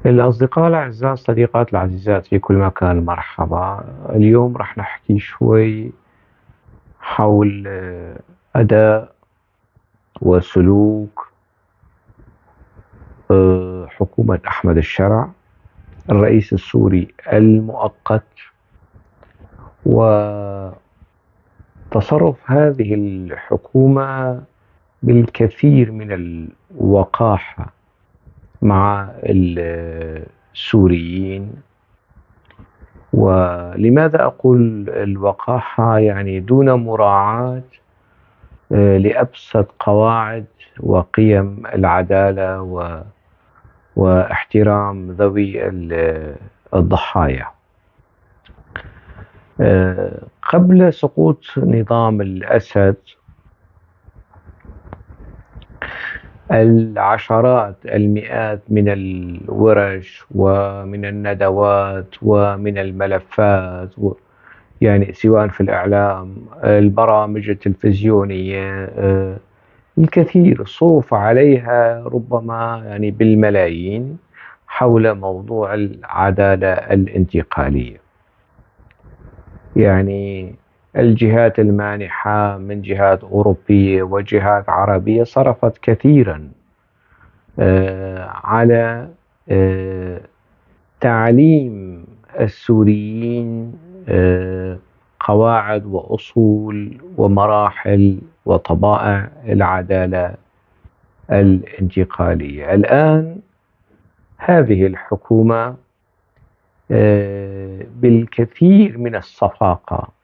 الأصدقاء الأعزاء، الصديقات العزيزات في كل مكان، مرحبا. اليوم رح نحكي شوي حول أداء وسلوك حكومة أحمد الشرع الرئيس السوري المؤقت، وتصرف هذه الحكومة بالكثير من الوقاحة مع السوريين. ولماذا أقول الوقاحة؟ دون مراعاة لأبسط قواعد وقيم العدالة واحترام ذوي الضحايا. قبل سقوط نظام الأسد العشرات المئات من الورش ومن الندوات ومن الملفات سواء في الإعلام، البرامج التلفزيونية، الكثير صرف عليها ربما بالملايين حول موضوع العدالة الانتقالية. الجهات المانحة من جهات أوروبية وجهات عربية صرفت كثيرا على تعليم السوريين قواعد وأصول ومراحل وطبائع العدالة الانتقالية. الآن هذه الحكومة بالكثير من الصفاقة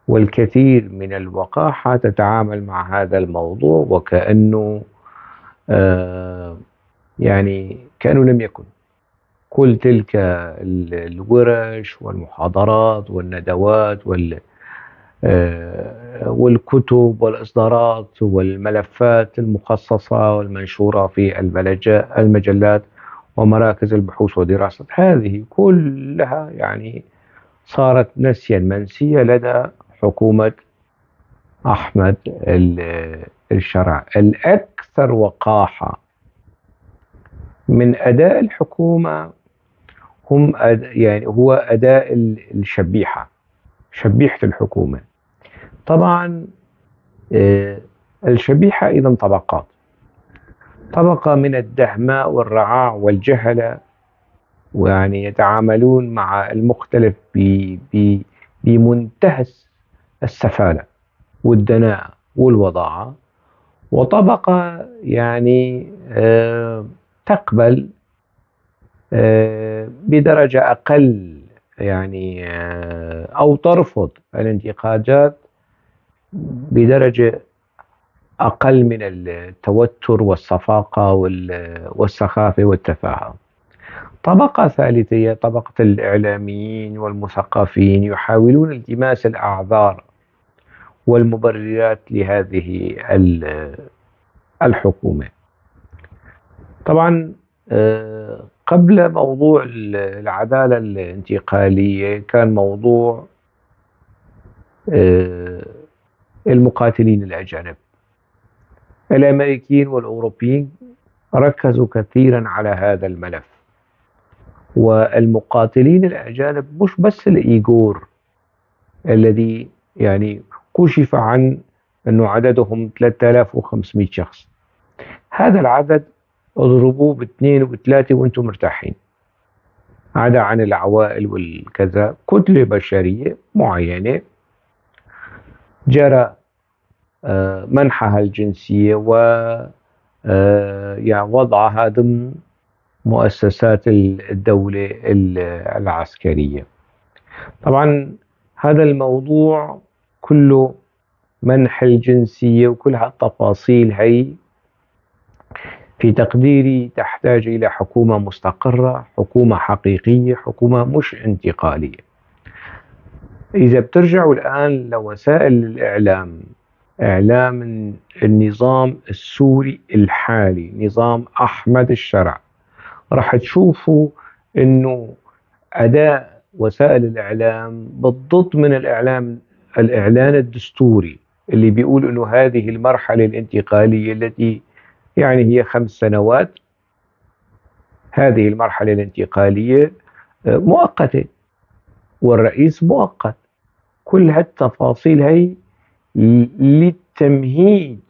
والكثير من الوقاحة تتعامل مع هذا الموضوع وكأنه كأنه لم يكن. كل تلك الورش والمحاضرات والندوات والكتب والإصدارات والملفات المخصصة والمنشورة في المجلات ومراكز البحوث والدراسات، هذه كلها صارت نسيا منسية لدى حكومة أحمد الشرع. الأكثر وقاحة من أداء الحكومة هو أداء الشبيحة، شبيحة الحكومة. طبعا، الشبيحة أيضا طبقات، طبقة من الدهماء والرعاع والجهلة، ويعني يتعاملون مع المختلف بمنتهى السفالة والدناءة والوضاعة، وطبقة تقبل بدرجة أقل أو ترفض الانتقادات بدرجة أقل من التوتر والصفاقة والسخافة والتفاهة. طبقة ثالثة هي طبقة الإعلاميين والمثقفين، يحاولون التماس الأعذار والمبررات لهذه الحكومة. طبعا، قبل موضوع العدالة الانتقالية كان موضوع المقاتلين الأجانب. الأمريكيين والأوروبيين ركزوا كثيرا على هذا الملف، والمقاتلين الأجانب مش بس الإيغور الذي كشف عن أنه عددهم 3500 شخص، هذا العدد اضربوه باثنين وثلاثة وانتم مرتاحين، عدا عن العوائل والكذا، كتلة بشرية معينة جرى منحها الجنسية و وضعها ضمن مؤسسات الدولة العسكرية. طبعا هذا الموضوع كله منح الجنسية وكل هالتفاصيل هي في تقديري تحتاج إلى حكومة مستقرة، حكومة حقيقية، حكومة مش انتقالية. إذا بترجعوا الآن لوسائل الإعلام، إعلام النظام السوري الحالي، نظام أحمد الشرع، راح تشوفوا إنه أداء وسائل الإعلام بالضد من الإعلان الدستوري اللي بيقول إنه هذه المرحلة الانتقالية التي هي 5 سنوات هذه المرحلة الانتقالية مؤقتة والرئيس مؤقت. كل هالتفاصيل هي للتمهيد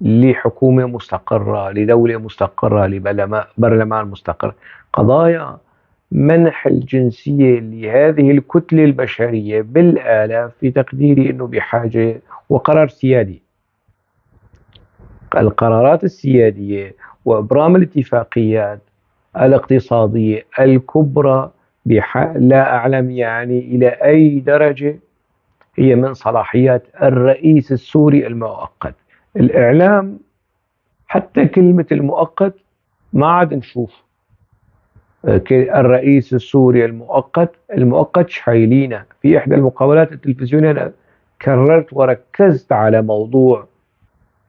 لحكومة مستقرة، لدولة مستقرة، لبرلمان مستقر. قضايا منح الجنسية لهذه الكتلة البشرية بالآلاف في تقديري أنه بحاجة وقرار سيادي. القرارات السيادية وإبرام الاتفاقيات الاقتصادية الكبرى لا أعلم إلى أي درجة هي من صلاحيات الرئيس السوري المؤقت. الإعلام حتى كلمة المؤقت ما عاد نشوف الرئيس السوري المؤقت، المؤقت شايلينه. في إحدى المقابلات التلفزيونية أنا كررت وركزت على موضوع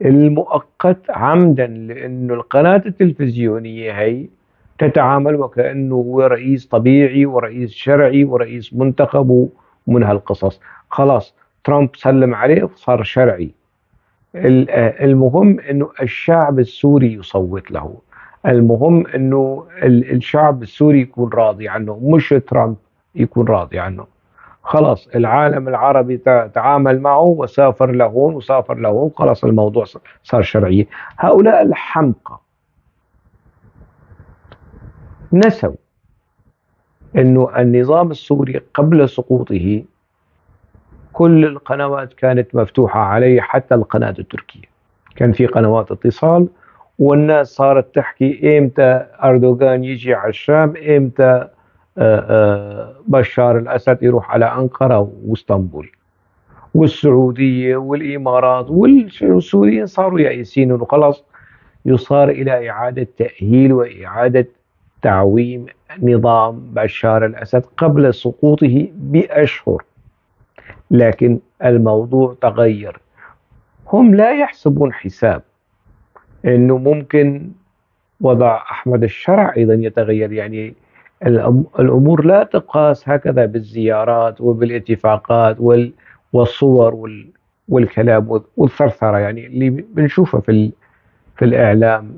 المؤقت عمدا، لأنه القناة التلفزيونية هي تتعامل وكأنه هو رئيس طبيعي ورئيس شرعي ورئيس منتخب ومن هالقصص. خلاص ترامب سلم عليه صار شرعي. المهم أنه الشعب السوري يصوت له، المهم أنه الشعب السوري يكون راضي عنه، مش ترامب يكون راضي عنه. خلاص العالم العربي تعامل معه وسافر لهون وسافر لهون، خلاص الموضوع صار شرعي. هؤلاء الحمقى نسوا أنه النظام السوري قبل سقوطه كل القنوات كانت مفتوحة عليه، حتى القناة التركية كان في قنوات اتصال، والناس صارت تحكي إمتى أردوغان يجي على الشام، إمتى بشار الأسد يروح على أنقرة واسطنبول، والسعودية والإمارات والسوريين صاروا يائسين إنه خلاص يصار إلى إعادة تأهيل وإعادة تعويم نظام بشار الأسد قبل سقوطه بأشهر. لكن الموضوع تغير. هم لا يحسبون حساب إنه ممكن وضع أحمد الشرع أيضا يتغير. الأمور لا تقاس هكذا بالزيارات وبالاتفاقات والصور والكلام والثرثرة، اللي بنشوفها في الإعلام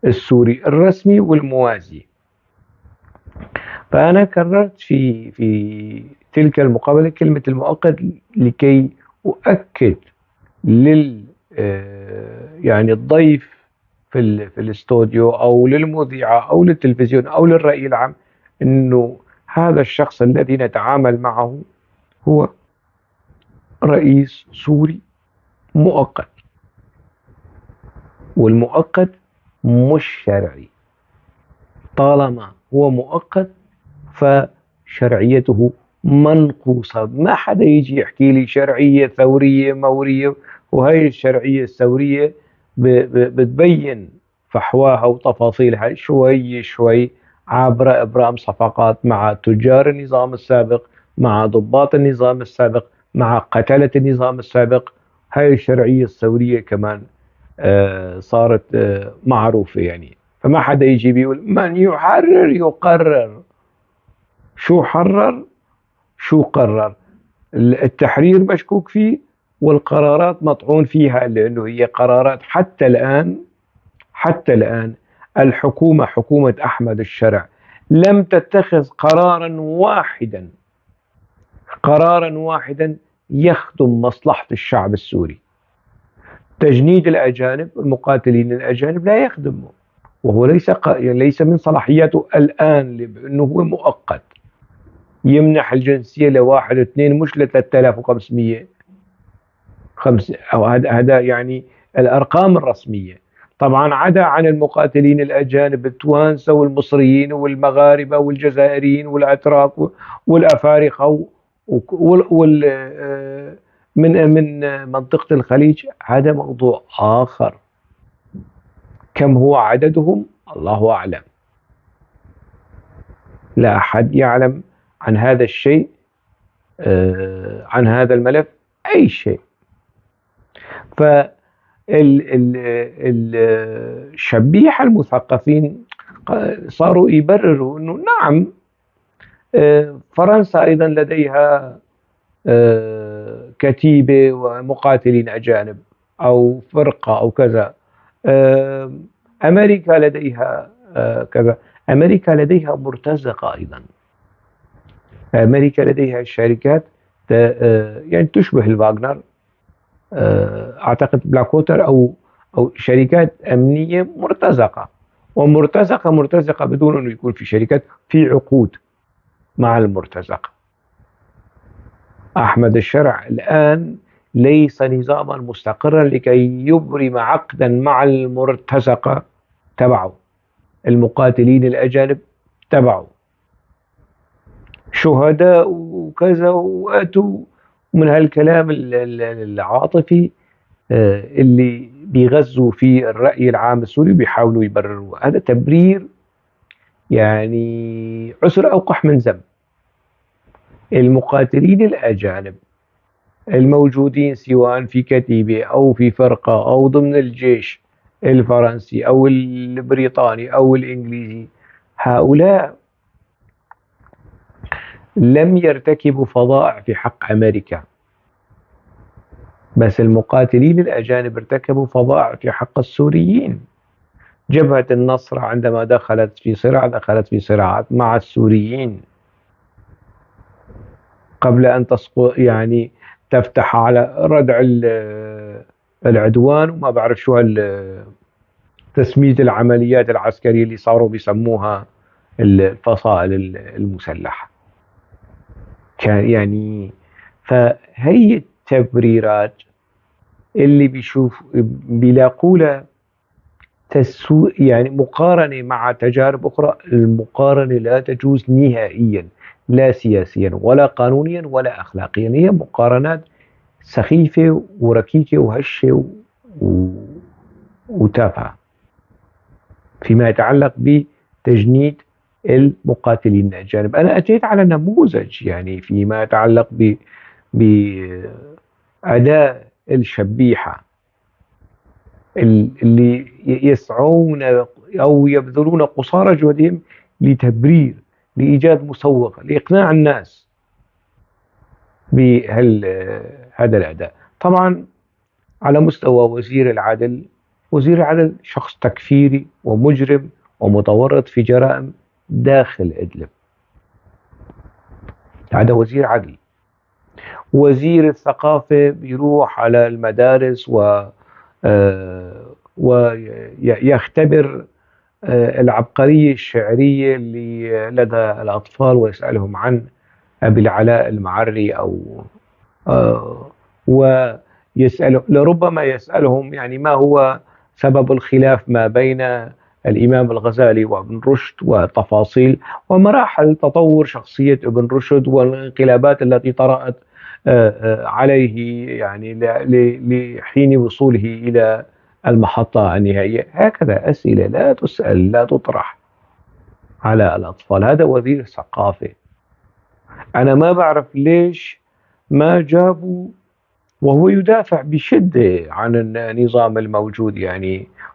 السوري الرسمي والموازي. فأنا كررت في تلك المقابلة كلمة المؤقت لكي أؤكد الضيف في الاستوديو أو للمذيعة أو للتلفزيون أو للرأي العام إنه هذا الشخص الذي نتعامل معه هو رئيس سوري مؤقت، والمؤقت مش شرعي. طالما هو مؤقت فشرعيته منقوصة. ما حدا يجي يحكي لي شرعية ثورية مورية، وهي الشرعية الثورية بتبين فحواها وتفاصيلها شوي شوي عبر إبرام صفقات مع تجار النظام السابق، مع ضباط النظام السابق، مع قتلة النظام السابق. هاي الشرعية الثورية كمان صارت معروفة. فما حدا يجي بيقول من يحرر يقرر. شو حرر؟ شو قرر؟ التحرير مشكوك فيه والقرارات مطعون فيها، لأنه هي قرارات حتى الآن الحكومة، حكومة أحمد الشرع، لم تتخذ قرارا واحدا يخدم مصلحة الشعب السوري. تجنيد الأجانب، المقاتلين الأجانب لا يخدمه، وهو ليس من صلاحياته الآن، لأنه هو مؤقت. يمنح الجنسية لواحد اثنين مش لثلاثة آلاف وخمسمية خمس، أو هذا الأرقام الرسمية. طبعا عدا عن المقاتلين الأجانب التوانسة والمصريين والمغاربة والجزائريين والأتراك والأفارقة من منطقة الخليج، هذا موضوع آخر. كم هو عددهم؟ الله أعلم، لا أحد يعلم عن هذا الشيء، عن هذا الملف أي شيء. الشبيحة المثقفين صاروا يبرروا أنه نعم، فرنسا أيضا لديها كتيبة ومقاتلين أجانب أو فرقة أو كذا، أمريكا لديها كذا. أمريكا لديها مرتزقة أيضا، أمريكا لديها شركات يعني تشبه الفاغنر، أعتقد بلاك ووتر أو شركات أمنية مرتزقة، ومرتزقة مرتزقة بدون أنه يكون في شركات، في عقود مع المرتزقة. أحمد الشرع الآن ليس نظاما مستقرا لكي يبرم عقدا مع المرتزقة تبعه، المقاتلين الأجانب تبعه، شهداء وكذا وأتوا من هالكلام العاطفي اللي بيغزوا فيه الرأي العام السوري بيحاولوا يبرروا. هذا تبرير عسر أوقح من ذنب. المقاتلين الأجانب الموجودين سواء في كتيبة أو في فرقة أو ضمن الجيش الفرنسي أو البريطاني أو الإنجليزي، هؤلاء لم يرتكبوا فظائع في حق أمريكا، بس المقاتلين الأجانب ارتكبوا فظائع في حق السوريين. جبهة النصرة عندما دخلت في صراع دخلت في صراعات مع السوريين قبل أن تسقط، تفتح على ردع العدوان وما بعرف شو تسمية العمليات العسكرية اللي صاروا بيسموها الفصائل المسلحة. فهي التبريرات اللي بيلاقوا لها مقارنة مع تجارب أخرى، المقارنة لا تجوز نهائيا، لا سياسيا ولا قانونيا ولا أخلاقيا. هي مقارنات سخيفة وركيكة وهشة وتافهة فيما يتعلق بتجنيد المقاتلين الأجانب. أنا أتيت على نموذج فيما يتعلق بأداء الشبيحة اللي يسعون أو يبذلون قصارى جهدهم لتبرير، لإيجاد مسوغ، لإقناع الناس بهذا الأداء. طبعا على مستوى وزير العدل، وزير العدل شخص تكفيري ومجرم ومتورط في جرائم داخل إدلب، هذا وزير عدل. وزير الثقافة بيروح على المدارس ويختبر العبقرية الشعرية اللي لدى الأطفال ويسألهم عن أبي العلاء المعري أو، ويسأل، لربما يسألهم ما هو سبب الخلاف ما بين الإمام الغزالي وابن رشد وتفاصيل ومراحل تطور شخصية ابن رشد والانقلابات التي طرأت عليه لحين وصوله إلى المحطة النهائية. هكذا أسئلة لا تسأل، لا تطرح على الأطفال. هذا وزير ثقافة. أنا ما بعرف ليش ما جابوا، وهو يدافع بشدة عن النظام الموجود،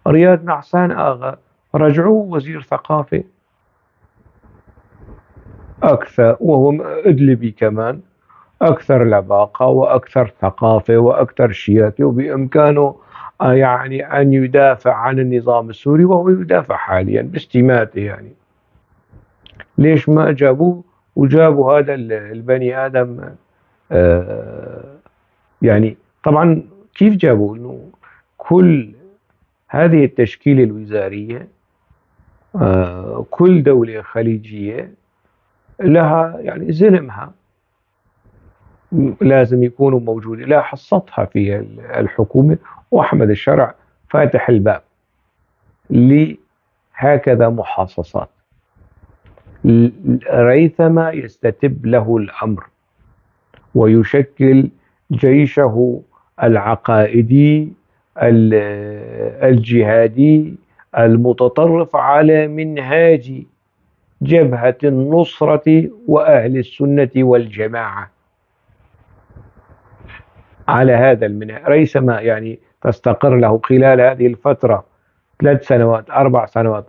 رياض نعسان آغا رجعوه وزير ثقافة أكثر، وهو إدلبي كمان، أكثر لباقة وأكثر ثقافة وأكثر شياكة، وبإمكانه أن يدافع عن النظام السوري، وهو يدافع حاليا باستماته. ليش ما جابوه وجابوا هذا البني آدم؟ طبعا كيف جابوه؟ إنه كل هذه التشكيلة الوزارية، كل دولة خليجية لها زلمها لازم يكونوا موجودين، لها حصتها في الحكومة. وأحمد الشرع فاتح الباب لهكذا محاصصات ريثما يستتب له الأمر ويشكل جيشه العقائدي الجهادي المتطرف على منهاج جبهة النصرة وأهل السنة والجماعة. على هذا المنهاج ريثما تستقر له خلال هذه الفترة 3 سنوات 4 سنوات،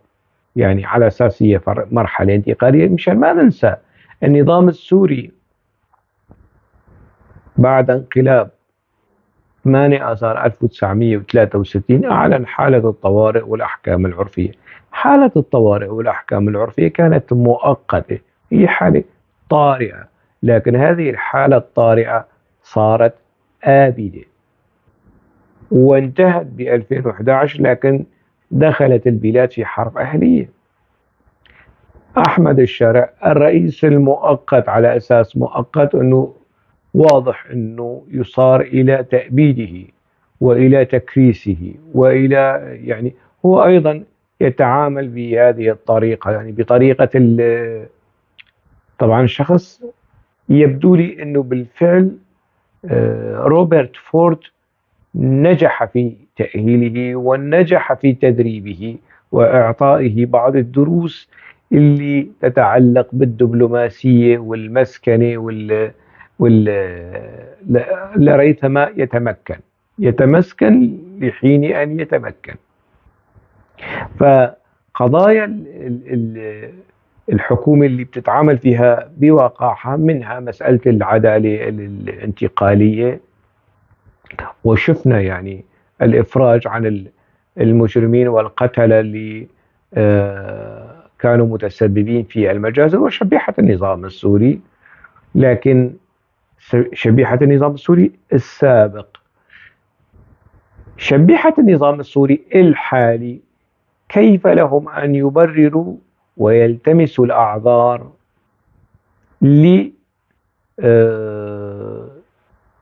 على أساس هي مرحلة انتقالية. مشان ما ننسى النظام السوري بعد انقلاب 8 آذار 1963 أعلن حالة الطوارئ والأحكام العرفية. حالة الطوارئ والأحكام العرفية كانت مؤقتة، هي حالة طارئة، لكن هذه الحالة الطارئة صارت آبدة وانتهت ب 2011، لكن دخلت البلاد في حرب أهلية. أحمد الشرع الرئيس المؤقت، على أساس مؤقت أنه واضح أنه يصار إلى تأبيده وإلى تكريسه وإلى هو أيضا يتعامل بهذه الطريقة، يعني بطريقة طبعا الشخص يبدو لي أنه بالفعل روبرت فورد نجح في تأهيله ونجح في تدريبه وإعطائه بعض الدروس اللي تتعلق بالدبلوماسية والمسكنة لريثما يتمسكن لحين أن يتمكن. فقضايا الحكومة اللي بتتعامل فيها بوقاحة، منها مسألة العدالة الانتقالية، وشفنا الإفراج عن المجرمين والقتلة اللي كانوا متسببين في المجازر وشبيحة النظام السوري، لكن شبيحة النظام السوري السابق، شبيحة النظام السوري الحالي كيف لهم أن يبرروا ويلتمسوا الأعذار ل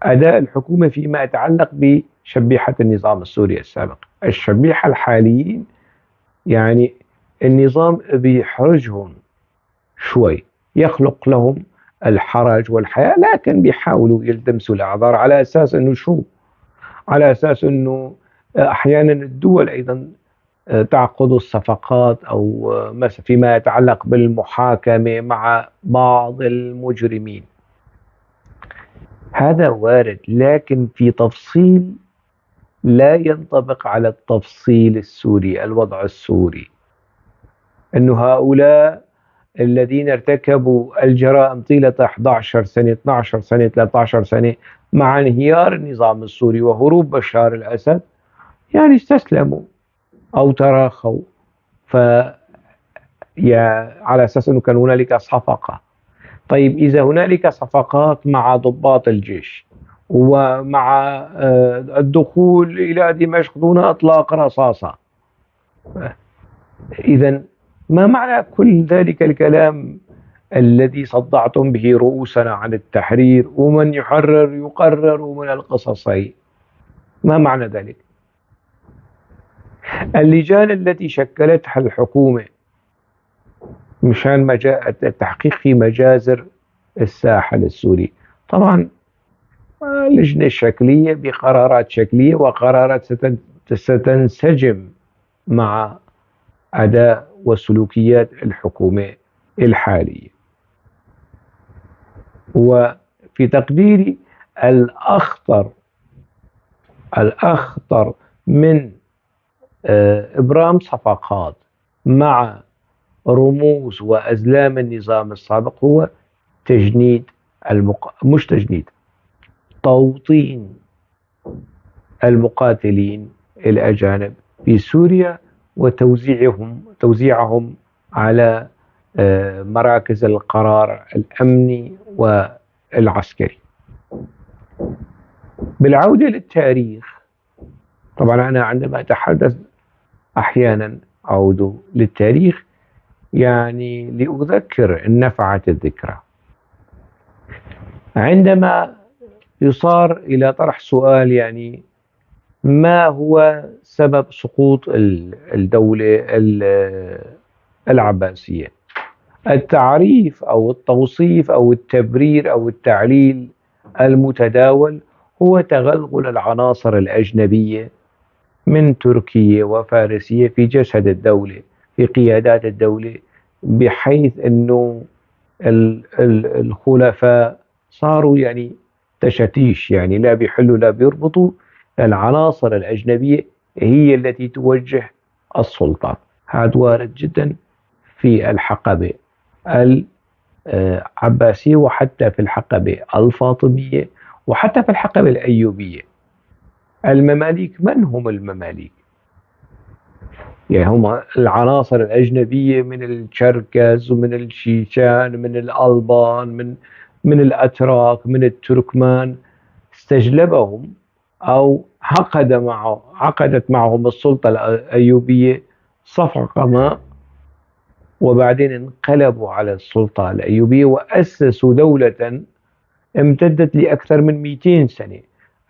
أداء الحكومة فيما يتعلق بشبيحة النظام السوري السابق؟ الشبيحة الحاليين النظام بيحرجهم شوي، يخلق لهم الحرج والحياة، لكن بيحاولوا يلتمسوا الأعذار على أساس أنه شو؟ على أساس أنه أحيانا الدول أيضا تعقد الصفقات أو مثلا فيما يتعلق بالمحاكمة مع بعض المجرمين. هذا وارد، لكن في تفصيل لا ينطبق على التفصيل السوري، الوضع السوري، أنه هؤلاء الذين ارتكبوا الجرائم طيلة 11 سنة، 12 سنة، 13 سنة مع انهيار النظام السوري وهروب بشار الأسد استسلموا أو تراخوا، على أساس أنه كان هنالك صفقة. طيب إذا هنالك صفقات مع ضباط الجيش ومع الدخول إلى دمشق دون إطلاق رصاصة، إذن ما معنى كل ذلك الكلام الذي صدعتم به رؤوسنا عن التحرير ومن يحرر يقرر من القصص؟ ما معنى ذلك؟ اللجان التي شكلتها الحكومة مشان التحقيق في مجازر الساحل السوري، طبعا لجنة شكلية بقرارات شكلية وقرارات ستنسجم مع أداء وسلوكيات الحكومة الحالية. وفي تقديري الأخطر من إبرام صفقات مع رموز وأزلام النظام السابق هو تجنيد مش تجنيد، توطين المقاتلين الأجانب في سوريا وتوزيعهم على مراكز القرار الأمني والعسكري. بالعودة للتاريخ، طبعا أنا عندما أتحدث أحيانا أعود للتاريخ لأذكر إن نفعت الذكرى. عندما يصار إلى طرح سؤال ما هو سبب سقوط الدولة العباسية، التعريف أو التوصيف أو التبرير أو التعليل المتداول هو تغلغل العناصر الأجنبية من تركية وفارسية في جسد الدولة، في قيادات الدولة، بحيث أنه الخلفاء صاروا تشاتيش، لا بيحلوا لا بيربطوا. العناصر الأجنبية هي التي توجه السلطة. هذا وارد جدا في الحقبة العباسية وحتى في الحقبة الفاطمية وحتى في الحقبة الأيوبية. المماليك، من هم المماليك؟ يعني هم العناصر الأجنبية من الشركز ومن الشيشان، من الألبان، من الأتراك، من التركمان، استجلبهم أو عقدت معهم السلطة الأيوبية صفقة ما، وبعدين انقلبوا على السلطة الأيوبية وأسسوا دولة امتدت لأكثر من 200 سنة،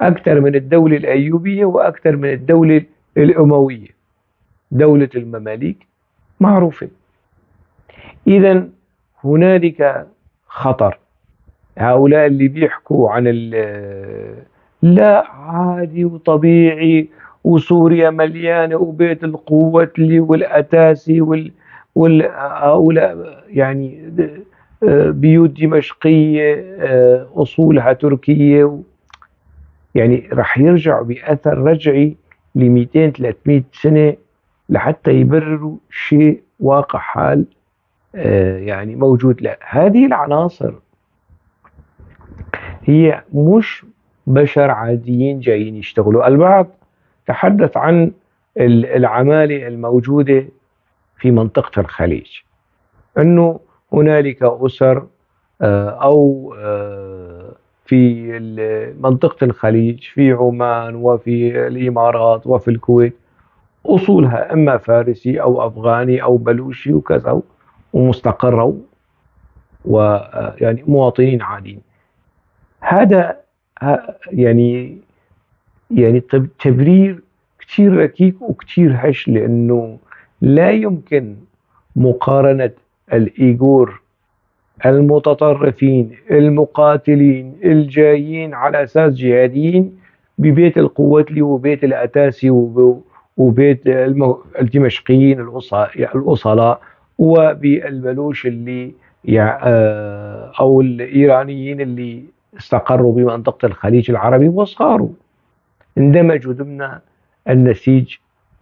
أكثر من الدولة الأيوبية وأكثر من الدولة الأموية. دولة المماليك معروفة. إذا هنالك خطر. هؤلاء اللي بيحكوا عن لا عادي وطبيعي وسوريا مليانة وبيت القوتلي والأتاسي هؤلاء بيوت دمشقية، أصولها تركية، رح يرجعوا بأثر رجعي لميتين 300 سنة لحتى يبرروا شيء واقع حال، موجود. لا، هذه العناصر هي مش بشر عاديين جايين يشتغلوا. البعض تحدث عن العمالة الموجودة في منطقة الخليج، أنه هنالك أسر، أو، في منطقة الخليج في عمان وفي الإمارات وفي الكويت أصولها إما فارسي أو أفغاني أو بلوشي وكذا ومستقرة مواطنين عاديين. هذا تبرير كتير ركيك وكتير هش، لأنه لا يمكن مقارنة الإيغور المتطرفين المقاتلين الجايين على أساس جهاديين ببيت القوتلي وبيت الأتاسي وبيت الدمشقيين الأصلاء وبالبلوش اللي أو الإيرانيين اللي استقروا بمنطقة الخليج العربي وصاروا اندمجوا ضمن النسيج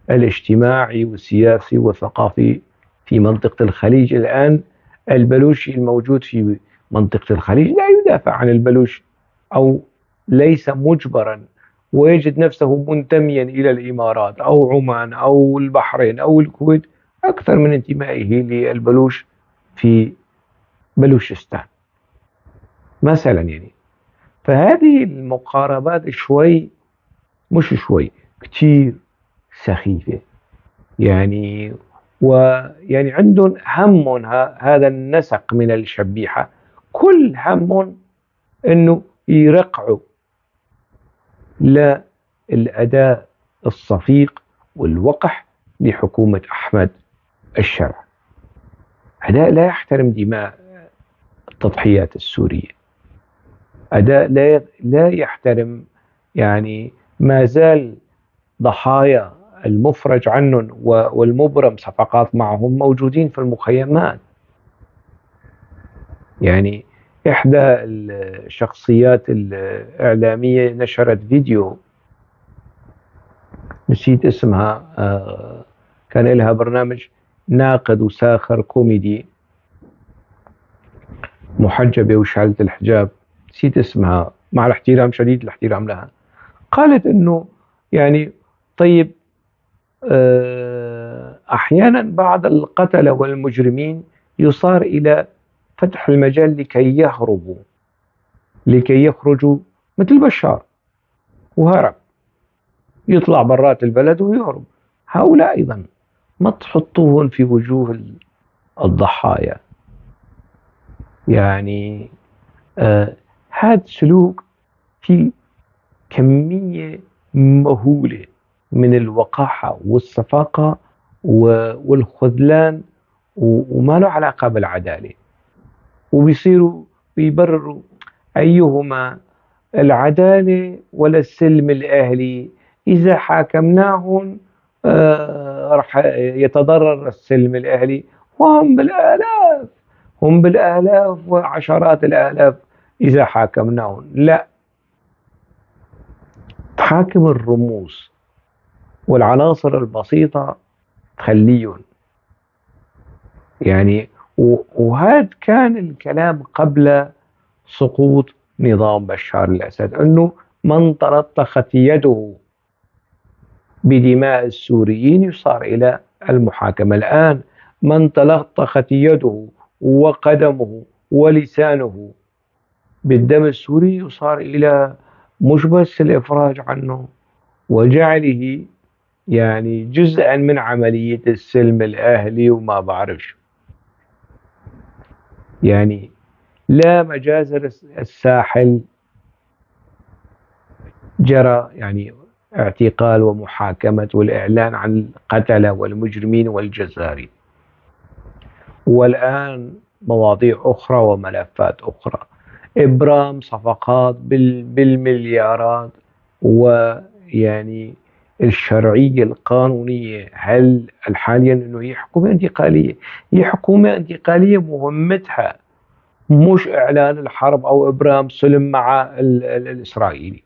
الاجتماعي والسياسي والثقافي في منطقة الخليج. الآن البلوشي الموجود في منطقة الخليج لا يدافع عن البلوش أو ليس مجبرا، ويجد نفسه منتميا إلى الإمارات أو عمان أو البحرين أو الكويت أكثر من انتمائه للبلوش في بلوشستان مثلا. فهذه المقاربات شوي، مش شوي، كتير سخيفة. عندهم هم هذا النسق من الشبيحة، كل هم إنه يرقعوا للأداء الصفيق والوقح لحكومة أحمد الشرع. أداء لا يحترم دماء التضحيات السورية، أداء لا يحترم، ما زال ضحايا المفرج عنهم والمبرم صفقات معهم موجودين في المخيمات. إحدى الشخصيات الإعلامية نشرت فيديو نسيت اسمها، كان لها برنامج ناقد وساخر كوميدي، محجبة وشالة الحجاب، نسيت اسمها مع الاحترام شديد الاحترام لها. قالت إنه طيب، أحيانا بعض القتلة والمجرمين يصار إلى فتح المجال لكي يهربوا، لكي يخرجوا، مثل بشار وهرب، يطلع برات البلد ويهرب. هؤلاء أيضا ما تحطوهم في وجوه الضحايا. هذا سلوك في كمية مهولة من الوقاحة والصفاقة والخذلان وما له علاقة بالعدالة، وبيصيروا بيبرروا أيهما العدالة ولا السلم الأهلي. إذا حاكمناهم، راح يتضرر السلم الأهلي، وهم بالآلاف، هم بالآلاف وعشرات الآلاف إذا حاكمناهم. لا، تحاكم الرموز والعناصر البسيطة تخليهم. وهذا كان الكلام قبل سقوط نظام بشار الأسد، أنه من تلطخت يده بدماء السوريين يصار إلى المحاكمة. الآن من تلطخت يده وقدمه ولسانه بالدم السوري يصار إلى مش بس الإفراج عنه وجعله يعني جزءا من عملية السلم الأهلي وما بعرف شو. يعني لا مجازر الساحل جرى يعني اعتقال ومحاكمة والإعلان عن القتلة والمجرمين والجزارين، والآن مواضيع أخرى وملفات أخرى، إبرام صفقات بالمليارات، ويعني الشرعية القانونية هل حاليا أنه هي حكومة انتقالية، هي حكومة انتقالية مهمتها مش إعلان الحرب أو إبرام سلم مع الإسرائيلي،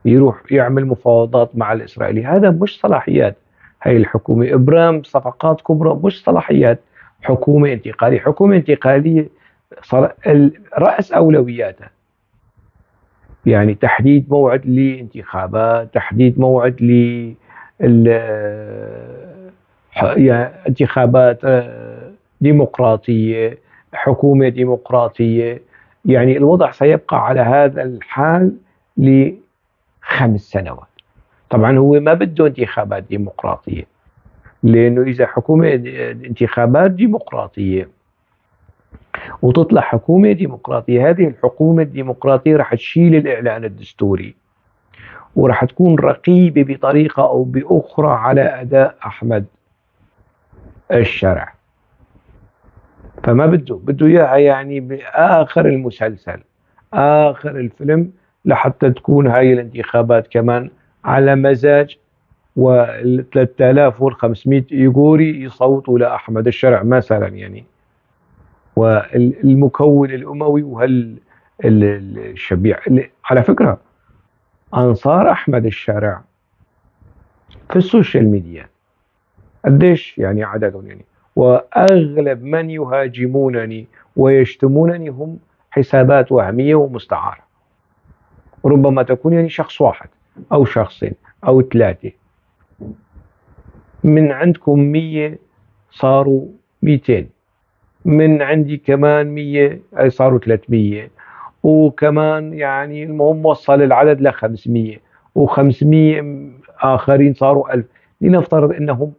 يروح يعمل مفاوضات مع الإسرائيلي، هذا مش صلاحيات هاي الحكومة. إبرام صفقات كبرى مش صلاحيات حكومة انتقالية. حكومة انتقالية رأس أولوياتها يعني تحديد موعد لانتخابات، تحديد موعد ل انتخابات ديمقراطية، حكومة ديمقراطية. يعني الوضع سيبقى على هذا الحال ل5 سنوات. طبعا هو ما بده انتخابات ديمقراطية، لأنه إذا حكومة انتخابات ديمقراطية وتطلع حكومة ديمقراطية، هذه الحكومة الديمقراطية رح تشيل الإعلان الدستوري ورح تكون رقيبة بطريقة أو بأخرى على أداء أحمد الشرع. فما بده إياها يعني بآخر المسلسل، آخر الفيلم، لحتى تكون هاي الانتخابات كمان على مزاج وال 3500 إيغوري يصوتوا لأحمد الشرع مثلا، يعني والمكون الأموي وهال الشبيع. على فكرة أنصار أحمد الشرع في السوشيال ميديا قديش يعني عددهم، يعني وأغلب من يهاجمونني ويشتمونني هم حسابات وهمية ومستعارة، ربما تكون يعني شخص واحد أو شخصين أو 3، من عندكم 100 صاروا 200، من عندي كمان 100 أي صاروا 300، وكمان يعني المهم وصل العدد ل500، و500 آخرين صاروا 1000. لنفترض أنهم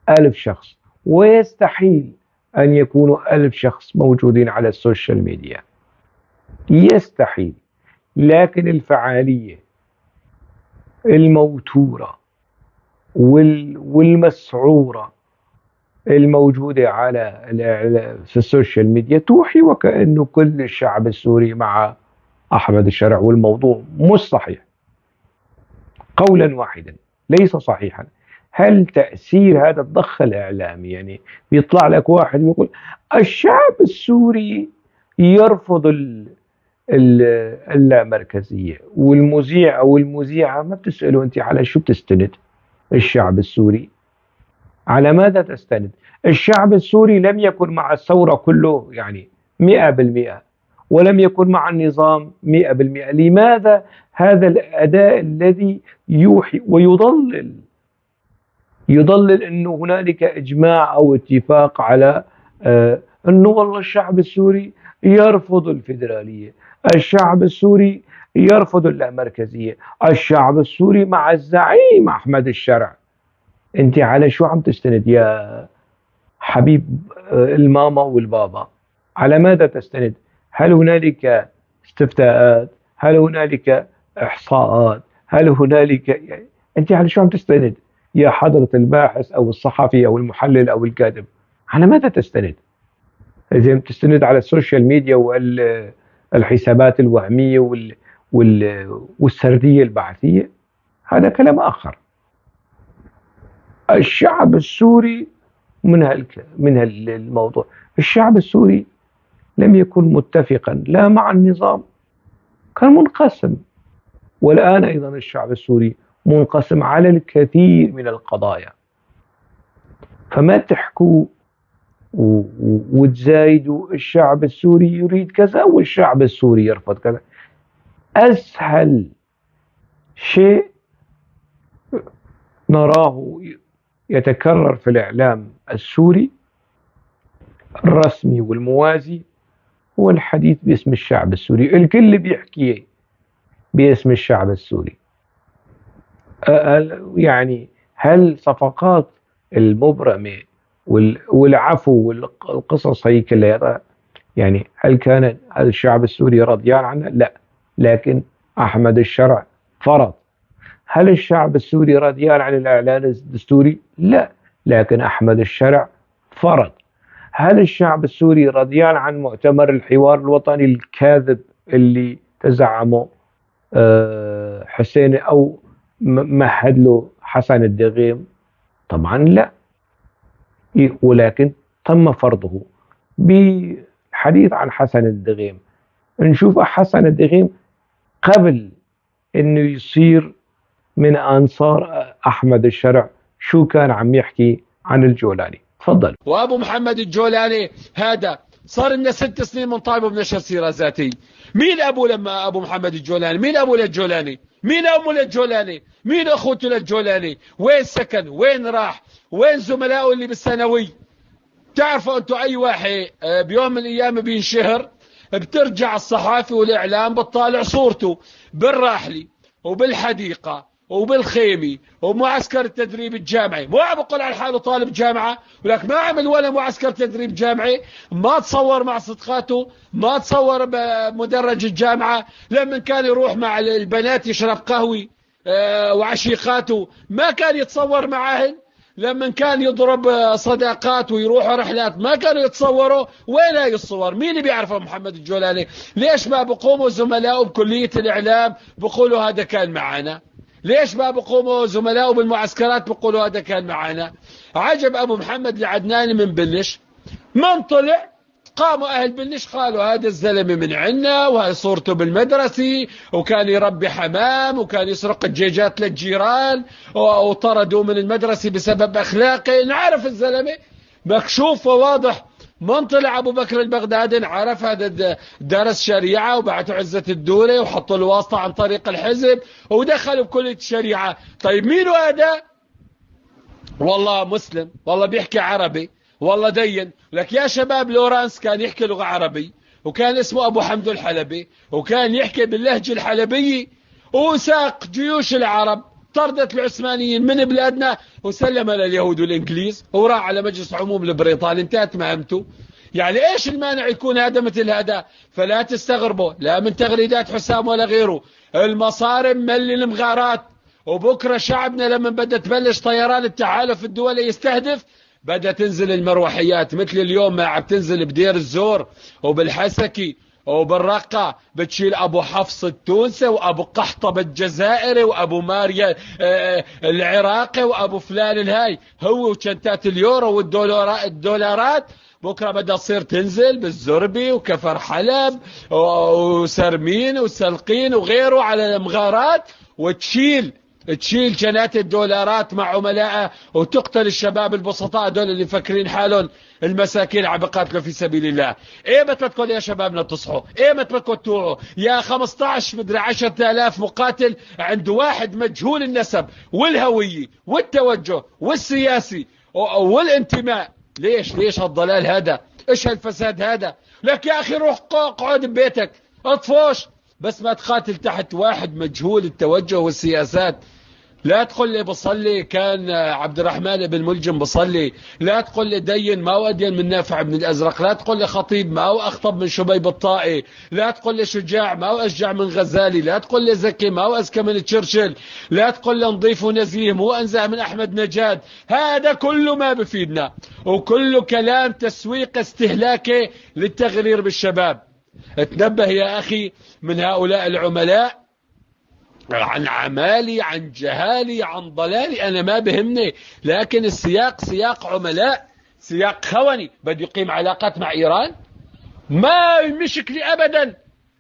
1000 شخص، ويستحيل أن يكونوا 1000 شخص موجودين على السوشيال ميديا، يستحيل. لكن الفعالية الموتورة والمسعورة الموجودة على في السوشيال ميديا توحي وكأنه كل الشعب السوري مع أحمد الشرع، والموضوع مش صحيح قولا واحدا، ليس صحيحا. هل تأثير هذا الضخ الإعلامي، يعني بيطلع لك واحد ويقول الشعب السوري يرفض اللامركزية، والمذيع أو المذيعة ما بتسأله أنت على شو بتستند الشعب السوري، على ماذا تستند؟ الشعب السوري لم يكن مع الثورة كله يعني 100%، ولم يكن مع النظام 100%. لماذا هذا الأداء الذي يوحي ويضلل، يضلل أنه هنالك إجماع أو اتفاق على أنه والله الشعب السوري يرفض الفيدرالية، الشعب السوري يرفض اللامركزية، الشعب السوري مع الزعيم أحمد الشرع. أنت على شو عم تستند يا حبيب الماما والبابا؟ على ماذا تستند؟ هل هنالك استفتاءات؟ هل هنالك إحصاءات؟ هل هنالك يعني أنت على شو عم تستند يا حضرة الباحث أو الصحفي أو المحلل أو الكاتب؟ على ماذا تستند؟ إذا بتستند على السوشيال ميديا والحسابات الوهمية والسردية البعثية، هذا كلام آخر. الشعب السوري من هالموضوع، الشعب السوري لم يكن متفقا لا مع النظام، كان منقسم، والآن أيضا الشعب السوري منقسم على الكثير من القضايا. فما تحكوا وتزايدوا الشعب السوري يريد كذا والشعب السوري يرفض كذا. أسهل شيء نراه يتكرر في الإعلام السوري الرسمي والموازي هو الحديث باسم الشعب السوري. الكل بيحكي باسم الشعب السوري. يعني هل صفقات المبرمة والعفو والقصص هي كلها، يعني هل كان الشعب السوري رضيان عنها؟ لا، لكن أحمد الشرع فرض. هل الشعب السوري رضيان عن الإعلان الدستوري؟ لا، لكن أحمد الشرع فرض. هل الشعب السوري رضيان عن مؤتمر الحوار الوطني الكاذب اللي تزعمه حسين أو مهد له حسن الدغيم؟ طبعا لا، ولكن تم فرضه. بالحديث عن حسن الدغيم، نشوف حسن الدغيم قبل انه يصير من انصار احمد الشرع شو كان عم يحكي عن الجولاني. تفضل. وابو محمد الجولاني هذا صار لنا 6 سنين من طالبه بنشر سيره ذاتيه. مين ابو لما ابو محمد الجولاني؟ مين ابو للجولاني؟ مين امه للجولاني؟ مين اخوته للجولاني؟ وين سكن؟ وين راح؟ وين زملائه اللي بالثانوي؟ تعرفوا انتم اي واحد بيوم من الايام بينشهر بترجع الصحافه والاعلام بتطالع صورته بالراحلي وبالحديقه وبالخيمي ومعسكر التدريب الجامعي. مو عم بقول على حاله طالب جامعه، ولكن ما عمل ولا معسكر تدريب جامعي، ما تصور مع صدقاته، ما تصور بمدرج الجامعه، لما كان يروح مع البنات يشرب قهوه وعشيقاته ما كان يتصور معاهن، لما كان يضرب صداقات ويروحوا رحلات ما كانوا يتصوروا. وين هاي الصور؟ مين اللي بيعرفه محمد الجولاني؟ ليش ما بقوموا زملائه بكلية الإعلام بقولوا هذا كان معنا؟ ليش ما بقوموا زملائه بالمعسكرات بقولوا هذا كان معنا؟ عجب أبو محمد العدناني من بلش، من طلع قاموا أهل بلش قالوا هذا الزلمة من عنا، وهي صورته بالمدرسة، وكان يربي حمام، وكان يسرق الدجاجات للجيران، وطردوا من المدرسة بسبب أخلاقه. نعرف الزلمة مكشوف وواضح. من طلع أبو بكر البغدادي عرف هذا درس شريعة، وبعثوا عزة الدولة وحطوا الواسطة عن طريق الحزب ودخلوا بكلية الشريعة. طيب مين هذا؟ والله مسلم، والله بيحكي عربي، والله دين. لك يا شباب لورانس كان يحكي لغة عربي، وكان اسمه أبو حمد الحلبي، وكان يحكي باللهجة الحلبية، وساق جيوش العرب طردت العثمانيين من بلادنا وسلم لليهود والإنجليز، وراح على مجلس عموم البريطاني، انتهت مهمته. يعني ايش المانع يكون هذا مثل هذا؟ فلا تستغربوا لا من تغريدات حسام ولا غيره. المصارم ملي المغارات، وبكرة شعبنا لما بدأ تبلش طيران التحالف الدولي يستهدف بدأ تنزل المروحيات، مثل اليوم ما عم تنزل بدير الزور وبالحسكي وبالرقة، بتشيل أبو حفص التونسي وأبو قحطب الجزائري وأبو ماريا العراقي وأبو فلان الهاي، هو وشنتات اليورو والدولارات. بكرة بدأ تصير تنزل بالزربي وكفر حلب وسرمين وسلقين وغيره على المغارات، وتشيل جنات الدولارات مع عملائه، وتقتل الشباب البسطاء دول اللي فاكرين حالهم المساكين عم بقاتلوا في سبيل الله. ايمتى بدكم يا شبابنا تصحوا؟ ايمتى بدكم توعوا؟ يا 15 مدري 10,000 مقاتل عند واحد مجهول النسب والهوية والتوجه والسياسي والانتماء. ليش هالضلال هذا؟ ايش هالفساد هذا؟ لك يا اخي روح اقعد ببيتك، اطفوش، بس ما تقاتل تحت واحد مجهول التوجه والسياسات. لا تقول لي بصلي كان عبد الرحمن بن ملجم بصلي، لا تقول لي دين ما هو أدين من نافع بن الأزرق، لا تقول لي خطيب ما هو أخطب من شبيب الطائي، لا تقول لي شجاع ما هو أشجع من غزالي، لا تقول لي زكي ما هو أزكى من تشرشل، لا تقول لي نظيف ونزيه مو أنزه من أحمد نجاد. هذا كله ما بفيدنا، وكله كلام تسويق استهلاكي للتغرير بالشباب. تنبه يا أخي من هؤلاء العملاء، عن عمالي، عن جهالي، عن ضلالي، أنا ما بهمني، لكن السياق سياق عملاء، سياق خوني. بده يقيم علاقات مع إيران، ما مشكلة أبدا،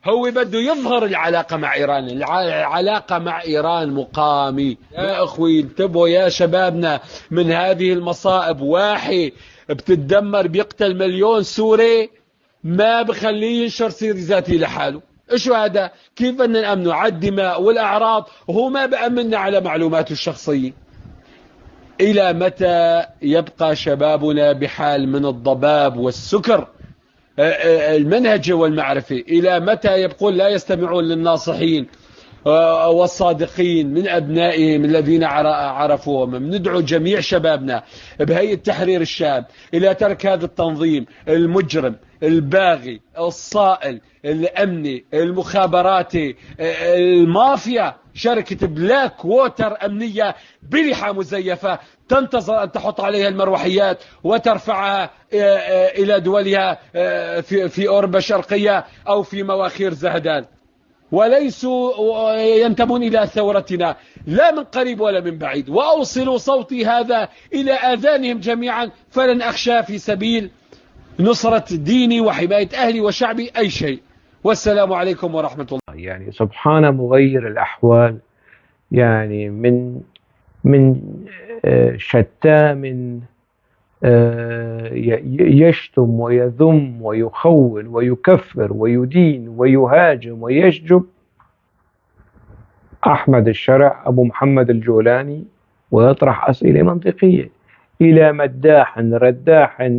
هو بده يظهر العلاقة مع إيران. العلاقة مع إيران مقامي. يا أخوي انتبهوا يا شبابنا من هذه المصائب. واحد بتتدمر بيقتل 1,000,000 سوري ما بخليه ينشر سيرة ذاتية لحاله. ايش هذا؟ كيف بدنا نأمنه على الدماء والأعراض وهو ما بأمننا على معلوماته الشخصية؟ إلى متى يبقى شبابنا بحال من الضباب والسكر المنهجي والمعرفي؟ إلى متى يبقون لا يستمعون للناصحين والصادقين من أبنائهم الذين عرفوهم؟ ندعو جميع شبابنا بهيئة تحرير الشام إلى ترك هذا التنظيم المجرم الباغي الصائل الأمني المخابراتي المافيا، شركة بلاك ووتر أمنية بلحى مزيفة تنتظر أن تحط عليها المروحيات وترفعها إلى دولها في أوروبا الشرقية أو في مواخير زهدان، وليسوا ينتمون إلى ثورتنا لا من قريب ولا من بعيد. وأوصلوا صوتي هذا إلى آذانهم جميعا، فلن أخشى في سبيل نصرة ديني وحماية أهلي وشعبي أي شيء. والسلام عليكم ورحمة الله. يعني سبحان مغير الأحوال، يعني من شتام يشتم ويذم ويخون ويكفر ويدين ويهاجم ويشجب أحمد الشرع أبو محمد الجولاني، ويطرح أسئلة منطقية، إلى مداح رداح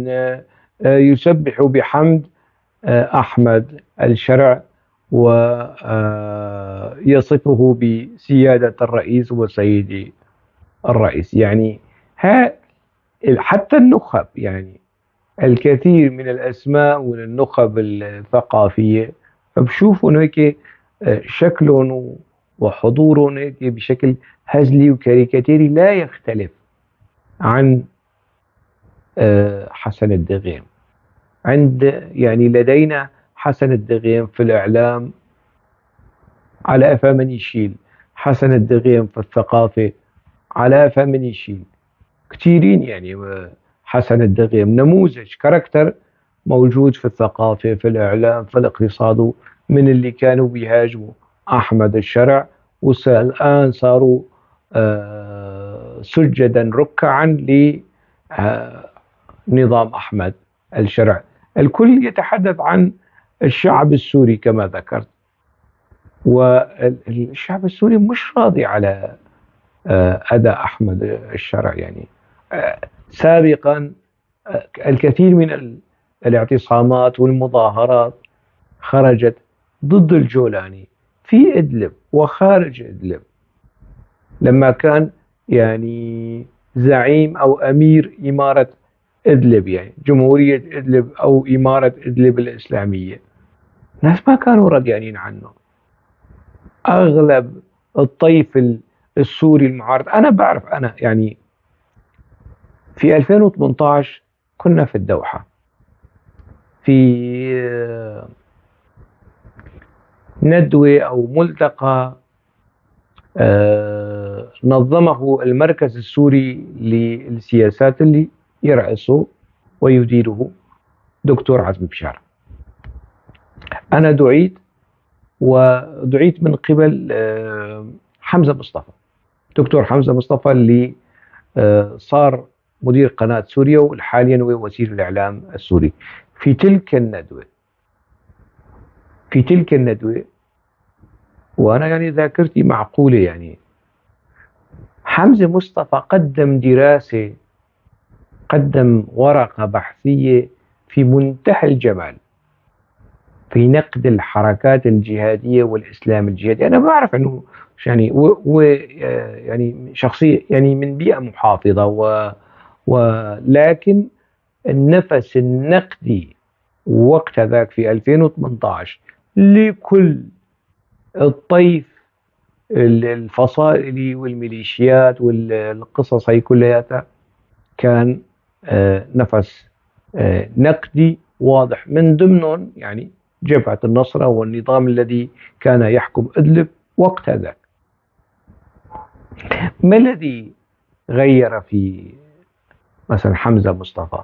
يسبح بحمد أحمد الشرع ويصفه بسيادة الرئيس وسيدي الرئيس. يعني حتى النخب، يعني الكثير من الأسماء والنخب الثقافية بشوفوا إنه هيك شكلهم وحضورهم هيك بشكل هزلي وكاريكاتيري لا يختلف عن حسن الدغيم. يعني لدينا حسن الدغيم في الإعلام على قفا من يشيل، حسن الدغيم في الثقافة على قفا من يشيل، كثيرين. يعني حسن الدغيم نموذج كاركتر موجود في الثقافة في الإعلام في الاقتصاد، من اللي كانوا بيهاجموا أحمد الشرع والآن صاروا سجدا ركعا لنظام أحمد الشرع. الكل يتحدث عن الشعب السوري كما ذكرت، والشعب السوري مش راضي على أداء أحمد الشرع. يعني سابقا الكثير من الاعتصامات والمظاهرات خرجت ضد الجولاني في إدلب وخارج إدلب، لما كان يعني زعيم أو أمير إمارة إدلب، يعني جمهورية إدلب أو إمارة إدلب الإسلامية، الناس ما كانوا رضيانين عنه. أغلب الطيف السوري المعارض، أنا بعرف، أنا يعني في 2018 كنا في الدوحة في ندوة أو ملتقى نظمه المركز السوري للسياسات اللي يرأسه ويديره دكتور عزمي بشارة. أنا دعيت، ودعيت من قبل حمزة مصطفى، دكتور حمزة مصطفى اللي صار مدير قناة سوريا وحاليا هو وزير الإعلام السوري. في تلك الندوة وأنا يعني ذاكرتي معقولة، يعني حمزة مصطفى قدم دراسة، قدم ورقة بحثية في منتهى الجمال في نقد الحركات الجهادية والإسلام الجهادي. أنا بعرف أنه يعني يعني شخصية يعني من بيئة محافظة، ولكن النفس النقدي وقت ذاك في 2018 لكل الطيف الفصائلي والميليشيات والقصص هي كلياتها كان نفس نقدي واضح، من ضمنهم يعني جبهة النصرة والنظام الذي كان يحكم إدلب وقت ذاك. ما الذي غير في مثلا حمزة مصطفى؟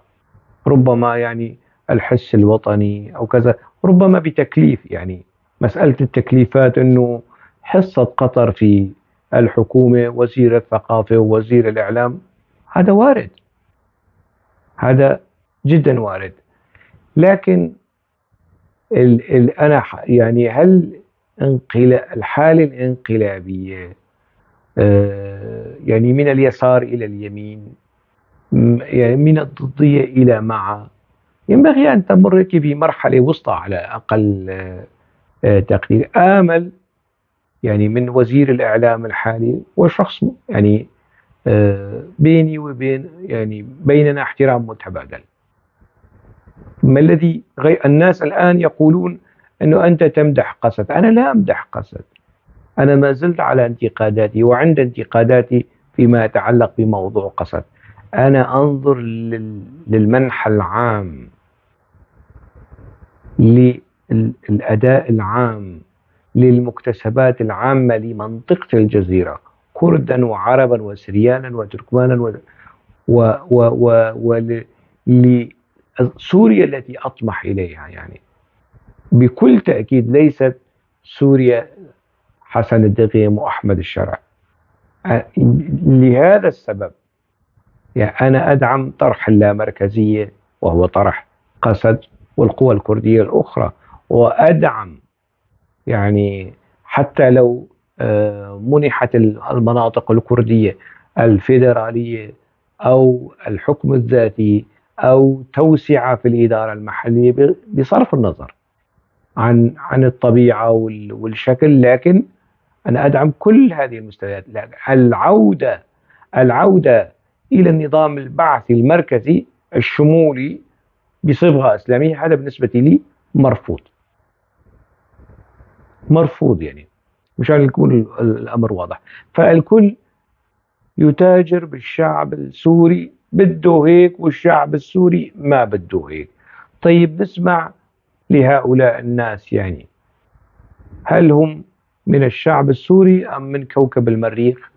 ربما يعني الحس الوطني أو كذا، ربما بتكليف، يعني مسألة التكليفات أنه حصة قطر في الحكومة، وزير الثقافة ووزير الإعلام، هذا وارد، هذا جدا وارد. لكن أنا يعني هل الحالة الانقلابية يعني من اليسار إلى اليمين، يعني من الضدية إلى مع، ينبغي أن تمر بمرحلة وسطى على أقل تقدير. آمل يعني من وزير الإعلام الحالي وشخص يعني بيني وبين يعني بيننا احترام متبادل. ما الذي الناس الآن يقولون أنه أنت تمدح قسد، أنا لا أمدح قسد، أنا ما زلت على انتقاداتي وعند انتقاداتي فيما يتعلق بموضوع قسد. أنا أنظر للمنحى العام، للأداء العام، للمكتسبات العامة لمنطقة الجزيرة، كردا وعربا وسريانا وتركمانا لسوريا التي أطمح إليها. يعني بكل تأكيد ليست سوريا حسن الدغيم وأحمد الشرع. لهذا السبب يعني أنا أدعم طرح اللامركزية وهو طرح قسد والقوى الكردية الأخرى، وأدعم يعني حتى لو منحت المناطق الكردية الفيدرالية أو الحكم الذاتي أو توسعة في الإدارة المحلية بصرف النظر عن الطبيعة والشكل، لكن أنا أدعم كل هذه المستويات. العودة إلى النظام البعثي المركزي الشمولي بصبغة إسلامية هذا بالنسبة لي مرفوض، مرفوض يعني مشان يكون الأمر واضح. فالكل يتاجر بالشعب السوري، بده هيك والشعب السوري ما بده هيك. طيب نسمع لهؤلاء الناس، يعني هل هم من الشعب السوري أم من كوكب المريخ؟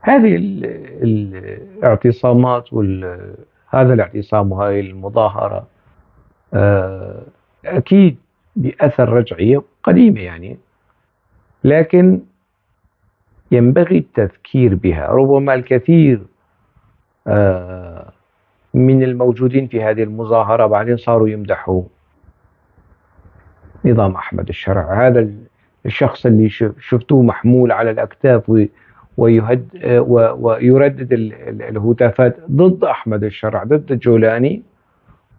هذه الاعتصامات هذا الاعتصام وهذه المظاهرة أكيد بأثر رجعي قديمة يعني، لكن ينبغي التذكير بها. ربما الكثير من الموجودين في هذه المظاهرة بعدين صاروا يمدحوا نظام أحمد الشرع، هذا الشخص اللي شفتوه محمول على الأكتاف ويردد الهتافات ضد أحمد الشرع، ضد الجولاني،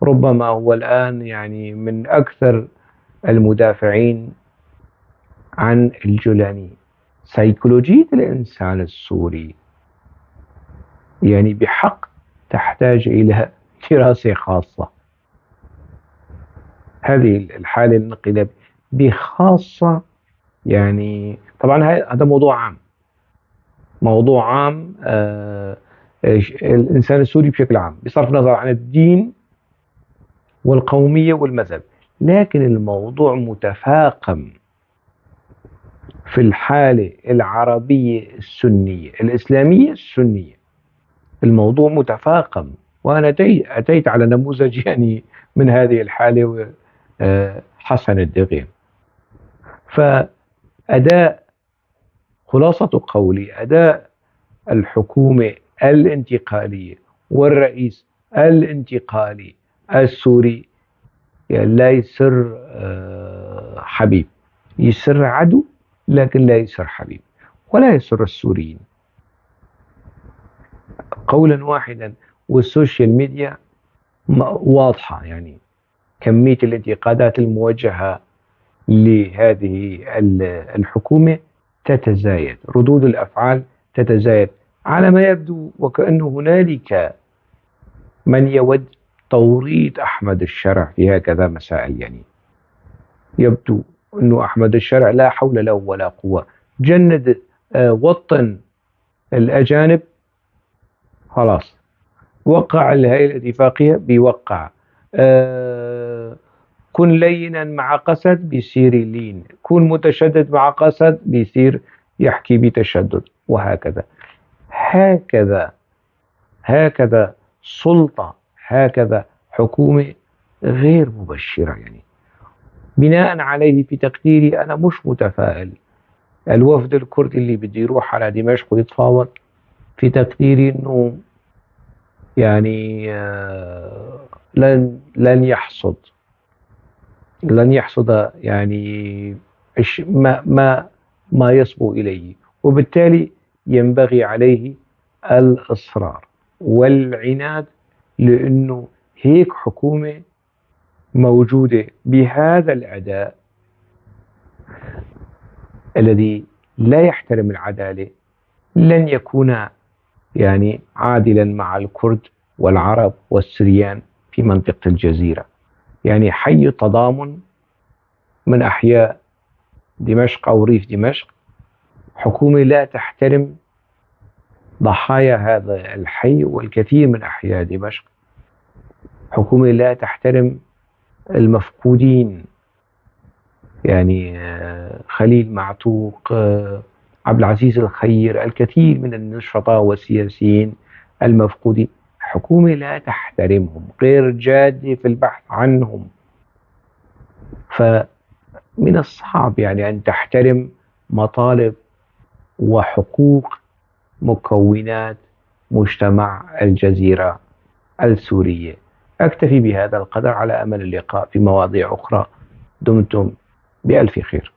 ربما هو الآن يعني من أكثر المدافعين عن الجولاني. سيكولوجية الإنسان السوري يعني بحق تحتاج إلى دراسة خاصة. هذه الحالة الانقلاب بخاصة يعني طبعا هذا موضوع عام، موضوع عام الإنسان السوري بشكل عام بصرف النظر عن الدين والقومية والمذهب، لكن الموضوع متفاقم في الحالة العربية السنية الإسلامية السنية، الموضوع متفاقم. وأنا أتيت على نموذج يعني من هذه الحالة حسن الدغيم. فأداء، خلاصة قولي، أداء الحكومة الانتقالية والرئيس الانتقالي السوري يعني لا يسر حبيب، يسر عدو لكن لا يسر حبيب، ولا يسر السوريين قولا واحدا. والسوشيال ميديا واضحة، يعني كمية الانتقادات الموجهة لهذه الحكومة تتزايد، ردود الأفعال تتزايد، على ما يبدو وكأنه هنالك من يود توريط أحمد الشرع في هكذا مسائل. يعني يبدو أنه أحمد الشرع لا حول له ولا قوة، جند وطن الأجانب، خلاص وقع هذه الاتفاقية، بيوقع كن لينا مع قسد بيصير لين، كن متشدد مع قسد بيصير يحكي بتشدد، وهكذا. هكذا سلطة، هكذا حكومة غير مبشرة. بناء عليه في تقديري أنا مش متفائل. الوفد الكردي اللي بده يروح على دمشق ويتفاوض في تقديري أنه لن يحصد، لن يحصد ما يصبو إليه، وبالتالي ينبغي عليه الإصرار والعناد، لأنه هيك حكومة موجودة بهذا الأداء الذي لا يحترم العدالة لن يكون عادلا مع الكرد والعرب والسريان في منطقة الجزيرة. حي التضامن من أحياء دمشق أو ريف دمشق، حكومة لا تحترم ضحايا هذا الحي والكثير من أحياء دمشق، حكومة لا تحترم المفقودين، خليل معتوق، عبد العزيز الخير، الكثير من النشطاء والسياسيين المفقودين، حكومة لا تحترمهم، غير جادة في البحث عنهم. فمن الصعب أن تحترم مطالب وحقوق مكونات مجتمع الجزيرة السورية. أكتفي بهذا القدر على أمل اللقاء في مواضيع أخرى. دمتم بألف خير.